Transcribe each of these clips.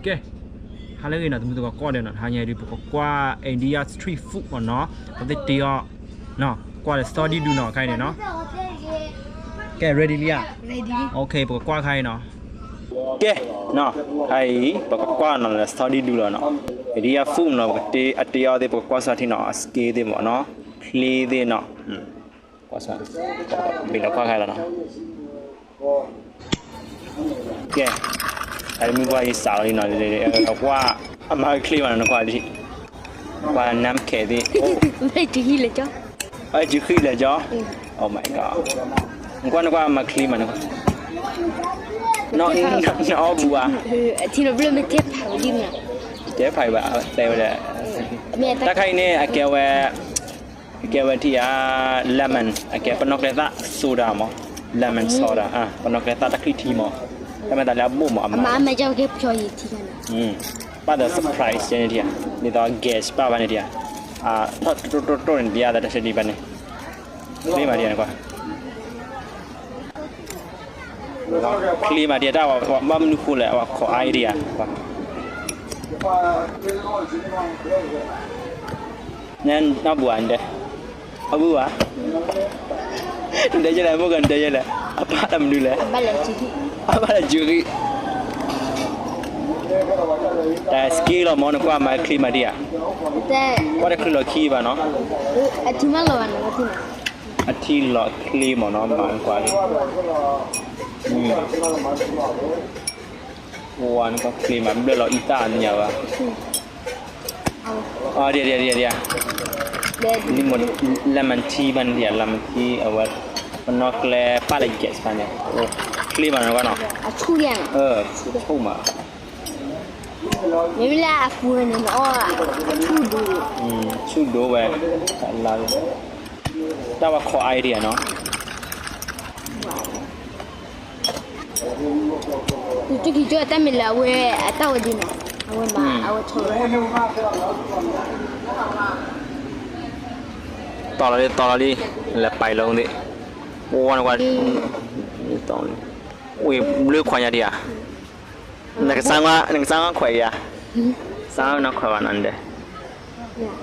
ကဲ, ဟါလၢအဂ့ၤနီၤ တမုၢ်သကိးကိးဂၤဒဲးနီၤ, တဟါညါဒုး ပကကွၢ် India street food မ့ၢ်နီၤ, ပသ့ၣ်တ့အီၤ, ကွၢ်လၢ study ဒုနီၤ ခဲအံၤန့ၣ်နီၤ. ကဲ ready လံဧါ. ပကကွၢ်ခဲအံၤနီၤ. ကဲ, ခဲအံၤ ပကကွၢ်နီၤလၢ study ဒုလီၤနီၤ, India food နီၤ, ပကတ့အတ့အီၤသ့ၣ် ပကကွၢ်စၢ်ထံနီၤ, အ scale သ့ၣ်မ့ၢ်နီၤ, ချ့သ့ၣ်နီၤ, ကွၢ်စၢ်, ဘ့ၣ်လီၤကွၢ်ခဲလီၤနီၤ. ကဲ, တၢ်မုၢ်ကွၢ်ယစးလီၤနီၤ, ကွၢ်အမၤချ့မးနီၤ, နကွၢ်, ကွၢ်နၢ်ခဲသ့ၣ်, အ ယုဃံလၢာ်ကၠီ, Oh my god, နကွၢ်နကွၢ်အမၤချ့မးနီၤ, နအီၣ်ဘူးဧါ, တဲဖးဘၣ်တဲဝဲဒၣ်, တၢ်ခါအံၤန့ၣ် အကဲဝဲ အကဲဝဲထံၣ်ဧါ, lemon, အကဲပနီၣ်ကျဲသၣ် soda မး, lemon soda, ပနီၣ်ကျဲသၣ်တၢ်ချံၣ်ထံမး, တၢ်မ့ၢ်သးလၢအဘိၣ်မး, အမၤ, ပၣ်ဒီး surprise န့ၣ်ထံၣ်ဧါ, ဒ်သိး guess ပၣ်ဘၣ်န့ၣ်ထံၣ်ဧါ, ထီၣ်တိၣ်တိၣ်တိၣ်န့ၣ် ဒ်အသးတၢ်ဆၢဒံးဘၣ်န့ၣ်, ချ့မးဒ်နကွၢ် ချ့မးဒ်တၢ်, ဘၣ်မနုၤဃိလဲၣ်, အဝဲခိးအါဒံးဧါ, နအီၣ်ဘူးဧါ, အီၣ်ဘူးဧါ, နတဲယဲလဲၣ်, မိၢ်ကနတဲယဲလဲၣ်, အပၢ်တၢ်မနုၤလဲၣ်, အဘၣ်လဲၤစုဂံၢ်, တၢ် scale လီၤမး, နကွၢ်မၤချ့မးဒ်ဧါ, ကွၢ်တချုးလီၤခံဘၣ်နီၤ, အထံလီၤချ့မးနီၤ, မၤကွၢ် ဝါနကွၢ်ချ့မး, ဘျၢၣ်လီၤအံသၣ်အသ့ၣ်ညါဘၣ်, ဒ်, ဒ်, lemon tea ဘၣ်န့ၣ်ဒ်, lemon tea အဝဲ, ပနီၣ်ကျဲပၣ်လၢ gas ဖဲန့ၣ်, ချ့မးနကွၢ်နီၤ, ဆူၣ်မး, မ့မ့ၢ်လၢအပူၤန့ၣ်, ဆူၣ်ဒိၣ်ဝဲ, တၢ်ဝဲခိးအါဒံးဧါနီၤ. တုၤခံကၠိတၢ်မ့ၢ်လၢအဝဲအတၢ်ဝဲဒ်နီၤ, အဝဲမၤအဝဲထီၣ်ဝဲ, တီၤလီၤလံ တီၤလီၤလံ, လဲၤပာ်လီၤသ့ၣ်, ဝါနကွၢ်, ဝ့ၢ်ဘျုးခွါညါဒံးဧါ, နကစၢ်, နကစၢ်ခွဲးဧါ, စၢ်နခွဲးဘၣ်နီၤဒဲး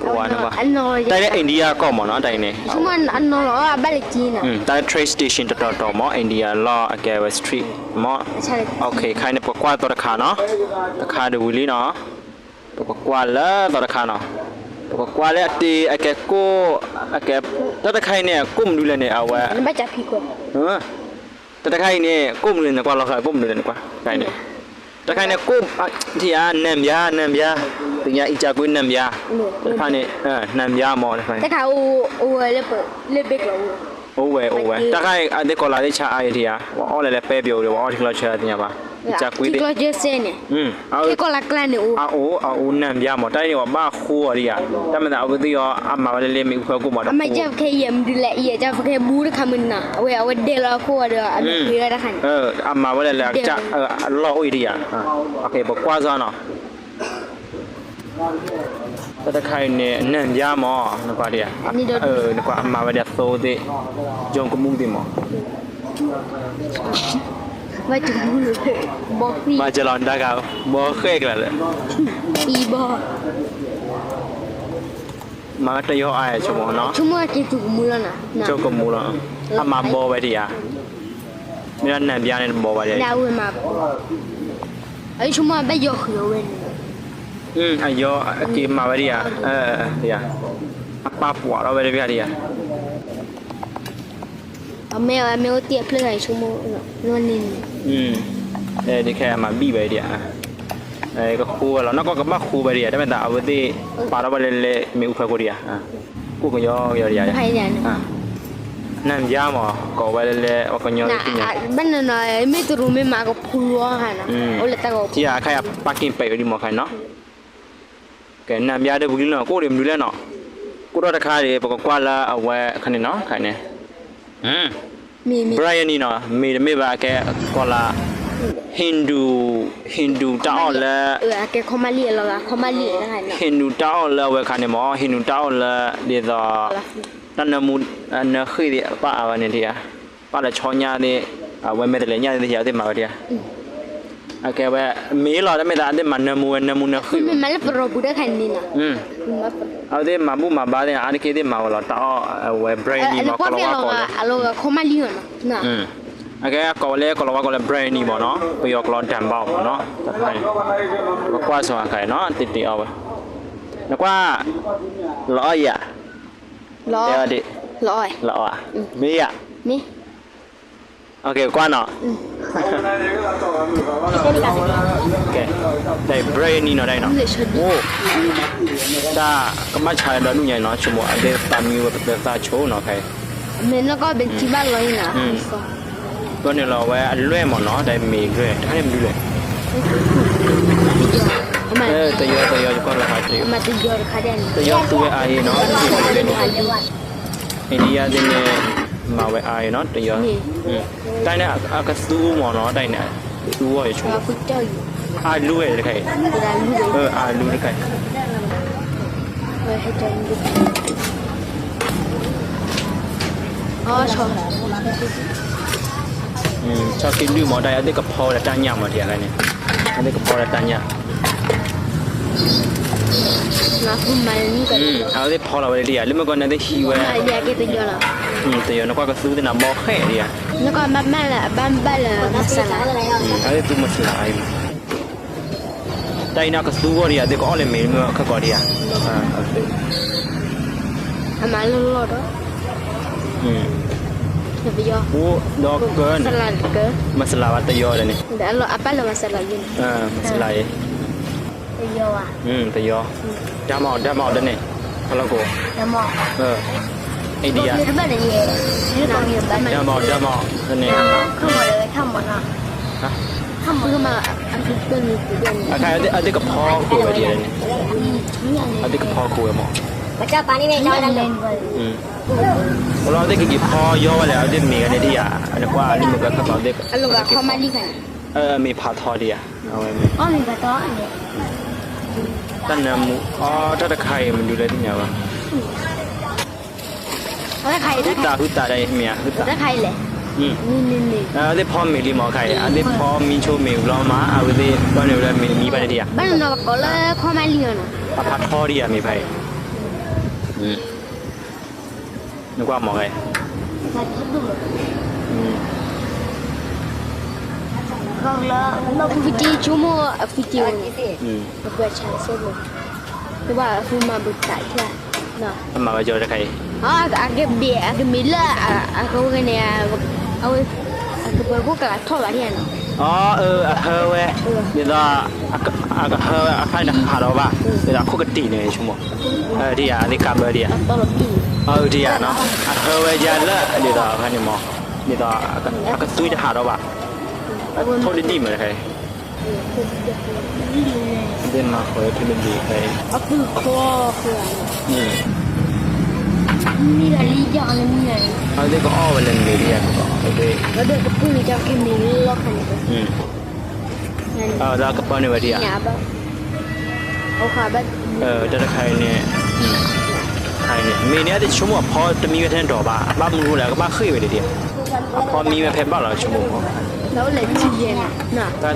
တၢ်လၢ India ကီၢ်မးနီၤ, တၢ်အံၤန့ၣ်, တၢ်လၢ train station တတီၤတီၤမး, India လီၢ်အကဲဝဲ street မး, ခဲအံၤန့ၣ် ပကကွၢ်သီတခါနီၤ, တခါဒ်ဝံၤလံနီၤ, ပကကွၢ်လၢသီတခါနီၤ, ပကကွၢ်လၢအတ့ အကဲကိၣ်, အကဲ, တၢ်တခါအံၤန့ၣ် ကိၣ်မနုၤလဲၣ်န့ၣ် အဝဲ တၢ်တခါအံၤန့ၣ် ကိၣ်မနုၤလဲၣ် နကွၢ်လီၤဃာ် ကိၣ်မနုၤလဲၣ် နကွၢ်, တခါအံၤန့ၣ် ကိၣ်, ထံၣ်ဧါ, နၢၣ်ဘၠါ, နၢၣ်ဘၠါ, သ့ၣ်ညါအံၣ်ကၢ်ကွ့နၢၣ်ဘၠါ, တခါန့ၣ်, နၢၣ်ဘၠါမး, အိၣ်ဝဲ, အိၣ်ဝဲ, တၢ်ခါအံၤအသ့ၣ်ကီးလၢသ့ၣ်ဆါအါအံၤထံၣ်ဧါ, ပှၤအီၣ်လဲၤလဲၤပဲပျီၤအိၣ်ဒီး ပှၤအီၣ်ထံကျီဆၢသ့ၣ်ညါဘၣ်, အံၣ်ကၢ်ကွ့သ့ၣ်, အအိၣ်, အအိၣ်နၢၣ်ဘၠါမး, တၢ်အံၤန့ၣ် ပှၤဘၣ်ဃိအီၤဒံးဧါ, တၢ်မ့ၢ်သးအဝဲသ့ၣ်အီၤ အမၤဝဲလၢလၢမ့ၣ်အူဖၢကိၣ်မး, အမၤကဲဖဲအံၤမနုၤလဲၣ်, အံၤကဲဖဲဘူတခါမနုၤနီၤ, အဝဲအဝဲဒဲးလီၤအခိၣ်အီၤဒီး အမ့ၢ်ဃ့လီၤတခါန့ၣ်, အမၤဝဲလၢလၢအကစၢ်, အလီၢ်အိၣ်အံၤဒံးဧါ, ပကွၢ်စ့ၢ်နီၤ တၢ်တခါအံၤန့ၣ် နၢၣ်ဘၠါမး, နကွၢ်ဒံးဧါ, နကွၢ်အမၤဝဲဒၣ်သိသ့ၣ်, ယိကမူၣ်သ့ၣ်မး, မၤကလီၤတၢ်ဂၤ, ဘီဃဲၣ်ကျါလၢ, မၤဝဲတယီၤအါဆိကမိၣ်နီၤ, ဆိကမိၣ်လီၤ, အမၤဘီဝဲဒံးဧါ, မ့ၢ်ဒၣ်နၢၣ်ဘၠါန့ၣ်တဘီဝဲဒံး, အယီၤအက့ၤမၤဝဲဒံးဧါ, အပာ်ပှၤထီၣ်ဝဲတဘျီဒံးဧါ, အမ့ၢ်အမ့ၢ်အိၣ်တ့ၢ်အဖျၢၣ်ဂၤဆိကမိၣ်, ဒ်ခဲအမၤဘံၣ်ဝဲဒံးဧါ, ကဃိဝဲလီၤ, နီၢ်ကီၢ်ကဘၣ်ဃိဝဲဒံးဧါ, တၢ်မ့ၢ်သးအဝဲသ့ၣ်ပာ်ထီၣ်ဝဲလၢလၢမ့ၣ်အူဖၢကိၣ်ဒံးဧါ, ကိၣ်ကညီကညီဒံးဧါ, နၢၣ်ဘၠါမး, ကိးဝဲလၢလၢပှၤကညီသ့ၣ်ညါ, ဘၣ်နနီၤ, မ့ၢ်တရူးမ့ၢ်မးကဖူလီၤဧါ, ထံၣ်ဧါ, အခါအံၤ parking ပဲာ်ဝဲဒံးမးခါန့ၣ်နီၤ, ကဲ နၢၣ်ဘၠါဒီးပူၤလံနီၤ, ကိၣ်ဒီးမနုၤလဲၣ်နီၤ, ကိၣ်ထီၣ်တခါဒီး ပကကွၢ်လၢအဝဲခါန့ၣ်နီၤ, ခါန့ၣ် Biryani နီၤ, မ့တမ့ၢ်ဘၣ်ကဲကီးလၢ Hindu, Hindu တၢ်အီၣ်လၢ, Hindu တၢ်အီၣ်လၢအဝဲခါန့ၣ်မး, Hindu တၢ်အီၣ်လၢ ဒ်သိး တၢ်နၢမူ, နၢဃ့ၢ်သ့ၣ်ပၣ်အါဝဲန့ၣ်ဒံးဧါ, ပၣ်လၢဆီညၣ်သ့ၣ်, အဝဲမဲာ်တဲးလဲးညၣ်သ့ၣ် ယၤသ့ၣ်မၤဝဲဒံးဧါ, အကဲဝဲ မ့ၢ်လီၤ တၢ်မ့ၢ်သး အသ့ၣ်မၤနၢမူဝဲ နၢမူနၢဃုာ်ဝဲ မ့ၢ်မၤလၢပရိပူၤတခါန့ၣ်နီၤ, အဝဲသ့ၣ်မၤဘူၣ်မၤဘါသ့ၣ် အါတက့ၢ်သ့ၣ်မၤဝဲလီၤ တၢ်အီၣ်အဝဲ brand name မး ကီၢ်လီၤဝါကီၢ်လၢ အကဲကိးဝဲလၢ ကီၢ်လီၤဝါကီၢ်လၢ brand name မးနီၤ, ပယီၤကျိာ် တၢ်ဘၣ်မးနီၤ, ပကွၢ်စီၤအခါအံၤနီၤ တ့တ့အီၣ်ဝဲ, နကွၢ် လီၤအီၣ်ယၤ လီၤအီၣ်, လီၤအီၣ်, မ့ၢ်ယၤ, ကွၢ်နီၤ, တၢ်အံၤ brand name နီၤ တၢ်အံၤနီၤ, အိၣ်, တၢ်ကဘၣ်ဆါဒီဒူၣ်ညါနီၤ ဆိကမိၣ် အသ့ၣ်သးမံဝဲပသၢသၣ်ဆိနီၤ ခဲအံၤ မ့ၢ်နီၢ်ကီၢ် ပထံၣ်ဘၣ်လီၤအံၤနီၤ, ဘၣ်န့ၣ်လီၤဝဲအလွဲၢ်မးနီၤ တၢ်အံၤမ့ၢ်လွဲၢ် တခါန့ၣ်မနုၤလဲၣ်, တယီတယီ ယကွၢ်လီၤခါတယီ, တယီသူဝဲအါအံၤနီၤ, India သ့ၣ်န့ၣ် မၤဝဲအါအံၤနီၤ တယီ, တၢ်အံၤန့ၣ် အကသူမးနီၤ တၢ်အံၤန့ၣ် သူအီၤယဆိကမိၣ်, အလူဝဲတခါအံၤ, အလူတခါအံၤ ဆီခံဒုၣ်မး တၢ်အံၤ အသ့ၣ်ကဖီဝဲဒၣ်တၢ်ညၣ်မး တယၤန့ၣ်, အသ့ၣ်ကဖီဝဲဒၣ်တၢ်ညၣ်, အဝဲသ့ၣ်ဖီလီၤဝဲဒၣ်တယၤ လၢမ့ၢ်ကီးန့ၣ်သ့ၣ်ဟံးဝဲ, တယီ နကွၢ်ကသူသ့ၣ်နဘီဃဲၣ်ဒံးဧါ, အဝဲသ့ၣ်သူ masala အံၤမး တၢ်အံၤန့ၣ် အကသူဂီၢ်ဒံးဧါ သ့ၣ်ကအီၣ်လၢမ့ၤမ့ၢ်ခီကီးဒံးဧါ, အမၤလီၢ်လီၢ်ဒီး, အိၣ်ဒီးကၢန့ၣ်, masala ဘၣ်တယီဒီးန့ၣ်, အပၢ်လၢ masala န့ၣ်, masala အံၤ, တယီ, ဒၣ်မးအီၤ ဒၣ်မးအီၤဒီးန့ၣ်, ဟီၣ်လီၢ်ခိၣ်, India, ဒၣ်မးအီၤ ဒၣ်မးအီၤန့ၣ် အခါအသ့ၣ်ကဖီခိၣ်ဝဲဒ်လဲၣ်န့ၣ်, အသ့ၣ်ကဖီခိၣ်ဝဲမး, အိၣ်လီၤအသ့ၣ်ကက့ၤဖီယီဝဲလဲၣ် အသ့ၣ်မ့ၤဂၤန့ၣ်ဒံးဧါ, နကွၢ်လံမုၢ်ကခီၣ်သီသ့ၣ်, မ့ၤဖးထီဒံးဧါ, အဝဲမ့ၢ်, တၢ်နၢမူ, တၢ်တခါအံၤမနုၤလဲၣ်သ့ၣ်ညါဘၣ် ဟုသးဟုသးဒ်အံၤမ့ၢ်ဧါ, ဟုသး, အသ့ၣ်ဖီမ့ၤလံမးခါအံၤ အသ့ၣ်ဖီမံဆိမ့ၤဘျီမး အဝဲသ့ၣ်ဘၣ်န့ၣ်ဝဲဒၣ်မံဘၣ်န့ၣ်ဒံးဧါ, အဖးထီဒံးဧါမ့ၤဖးအံၤ, နကွၢ်မးဂ့ၤ, ဖုက့ဆိကမိၣ်အဖုက့န့ၣ်, တဘၣ်အဖုမၤဘုသးထံၣ်, အမၤဝဲကၠီတခါအံၤ, အကဘ့ၣ်အကမ့ၢ်လၢအကဝဲန့ၣ်, အဝဲ, အကပၤဖိကလးထီၣ်ဘၣ်ထံၣ်ဧါနီၤ, အ, အဟၢဝဲ, ဒ်သိး, အကဟၢဝဲအခါန့ၣ်ဟးထီၣ်ဘၣ်, ဒ်သိးအခိၣ်ကတံာ်န့ၣ်ဆိကမိၣ်, ဒ်ဧါ အသ့ၣ်ကးဘၢဒ်ဧါ, အဒ်ဧါနီၤ, အဟၢဝဲယၤလၢဒ်သိးအခါန့ၣ်မး, ဒ်သိး, အကသူတဟးထီၣ်ဘၣ်, ထိၣ်တဒံၣ်မးတခါအံၤ အသ့ၣ်မၤဃီၤဝဲထိၣ်တဒံၣ်တခါအံၤ, အသ့ၣ်ကအီၣ်ဝဲလၢမ့ၤဒံးဧါ, အသ့ၣ်, ဒီးကပၢနုာ်ဝဲဒံးဧါ, တၢ်တခါအံၤန့ၣ်, မ့ၤန့ၣ် အသ့ၣ်ဆိကမိၣ်အဖီတမံဝဲထဲဒိးဘၣ် ဘၣ်မနုၤလဲၣ် အကဘၣ်ဃ့ၢ်ဝဲဒံးဧါ, အဖီမံဝဲဖဲဘၣ်လီၤဆိကမိၣ်ဖီ, တၢ်ထိၣ်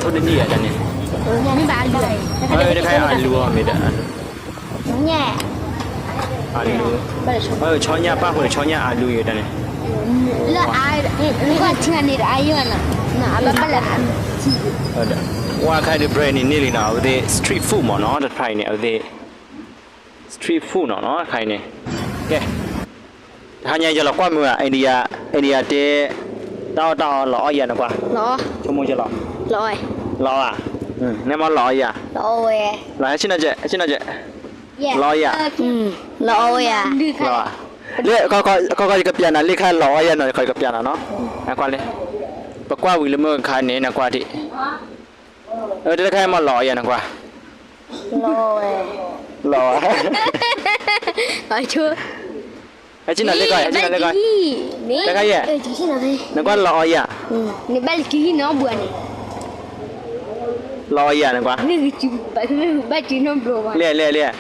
တဒံၣ်ဧါတၢ်န့ၣ်, တခါအံၤအလူအီၤမ့ၢ်ဒီး အလူ, ဆီညၣ်ပၣ်ဃုာ်ဆီညၣ်အလူအံၤတၢ်န့ၣ်, လၢအ, န့ၣ်, ဝဲခါအံၤဒုး brand name န့ၢ်လံနီၤ အဝဲသ့ၣ် street food မးနီၤ တဖၣ်အံၤန့ၣ် အဝဲသ့ၣ် street food နီၤနီၤ တခါအံၤန့ၣ်, ကဲ, တဟါညါယလီၤကွၢ်မုာ်ဧါ India, India တဲ, တၢ်အီၣ်တၢ်အီလီၤအီၣ်ယၤနကွၢ်, ဆိကမိၣ်ယလီၤ, လီၤအီၣ်ဧါ, နမ့ၢ်လီၤအီၣ်ယၤ, လီၤဟဲဆ့ၣ်နီၤကဲ, ဟဲဆ့ၣ်နီၤကဲ, လီၤအီၣ်ယၤ, လီၤအီၣ်ဝဲယၤ, လီၤဧါ, လၢ, ခီခီယကပျးနၤလၢခါလီၤအီၣ်ယၤနီၤ ခီယကပျးနၤနီၤ, နကွၢ်လၢ, ပကွၢ်ဝံၤလၢမုၢ်ခါန့ၣ် နကွၢ်ထံၣ်, တၢ်တခါအံၤမ့ၢ်လီၤအီၣ်ယၤနကွၢ်, လီၤဧါ, ဟဲဆ့ၣ်နီၤလၢကီၢ်, ဟဲဆ့ၣ်နီၤလၢကီၢ်, တခါယဲ, နကွၢ်လီၤအီၣ်ယၤ, လီၤအီၣ်ယၤနကွၢ်, လၢ, လၢ, လၢ,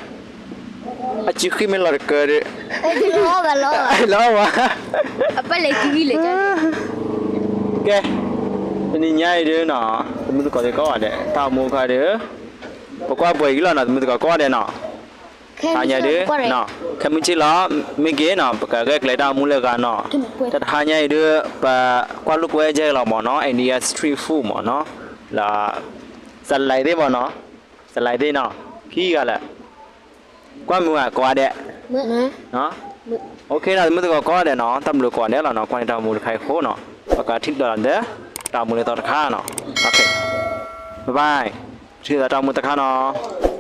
အစုဃံမ့ၢ်လီၤတကၢဒၣ်, လီၤအီၣ်ဘၣ်, ကဲ, တနံၤညါအံၤဒၣ်နီၤ, ပ သမုၢ်သကိးသ့ၣ်ကိးဂၤဒဲး တၢ်အိၣ်မူခါဒီး ပကွၢ်ပှဲၤက့ၤလီၤနီၤ သမုၢ်သကိးကိးဂၤဒဲးနီၤ. တဟါညါဒုး ခဲမုၢ်ဆ့ၣ်လီၤ မ့ၢ်က့ၤနီၤ ပကဂဲၤကျဲၤတၢ်အိၣ်မူလၢဂၤနီၤ. တဟါညါအံၤဒုး ပကွၢ်လိာ်ကွဲယဲၢ်လီၤမ့ၢ်နီၤ India street food မ့ၢ်နီၤ. ဒီး စလဲသ့ၣ်မ့ၢ်နီၤ စလဲသ့ၣ်နီၤ ခံဂၤလၢာ် ကွၢ်မုာ်ဂၤကိးဂၤဒဲး OK နီၤ သမုၢ်သကိးကိးဂၤဒဲးနီၤ တၢ်ဘျုးကိးဂၤဒဲးလီၤနီၤ ကွၢ်န့ၢ်တၢ်အိၣ်မူတခါအံၤအဃိနီၤ ပကထံၣ်လိာ်သးဒီး တၢ်အိၣ်မူလၢသီတခါနီၤ. OK bye bye ထံၣ်လိာ်သးတၢ်အိၣ်မူတခါနီၤ.